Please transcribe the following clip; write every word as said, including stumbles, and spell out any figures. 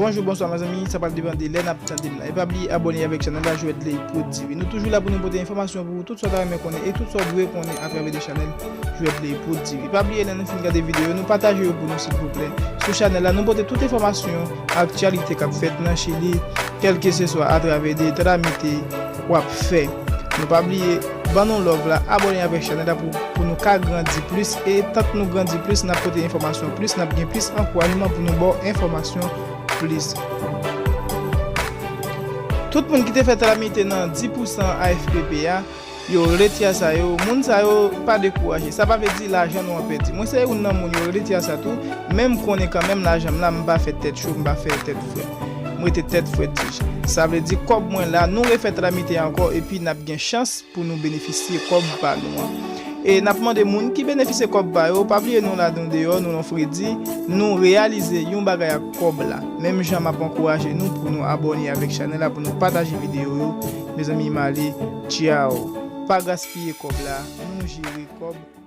Bonjou, bonswa, mezanmi. Sa pral depann de lè n ap tande m la. E pa bliye abòne avèk chanèl la, Jwèt Ley Pro T V. Nou toujou la pou nou pote enfòmasyon pou ou, tout sa w ta renmen konnen e tout sa w dwe konnen atravè de chanèl Jwèt Ley Pro T V. Pa bliye, lè nou fin gade videyo, nou pataje yo pou nou, silvouplè. Sou chanèl la, nou pote tout enfòmasyon, aktyalite k ap fèt nan Chili, kèlkeseswa atravè de tramite w ap fè. Nou pa bliye, ban nou love la, abòne avèk chanèl la pou, pou nou ka grandi plis. E tank nou grandi plis, n ap pote enfòmasyon plis, n ap gen plis ankourajman pou nou ba w enfòmasyon plis. Tout moun ki te fè tramite nan dis pousan A F P P a, yo retire sa yo. Moun sa yo pa dekouraje. Sa pa vle di lajan nou an pèdi. Mwen se youn nan moun yo retire sa tou, men m konnen kanmenm lajan m la, m pa fè tèt cho, m pa fè tèt frèt. M rete tèt frèt djèj. Sa vle di kòb mwen la, nou refè tramite ankò epi n ap gen chans pou nou benefisye kòb pa nou an. E n ap mande moun ki benefisye kòb pa yo, pa bliye nou la, nou deyò, nou nan fredi, nou reyalize yon bagay ak kòb la. Menm jan m ap ankouraje nou pou nou abòne avèk chanèl la, pou nou pataje videyo yo. Mezanmi, m ale, tchaw. Pa gaspiye kòb la, nou jere kòb.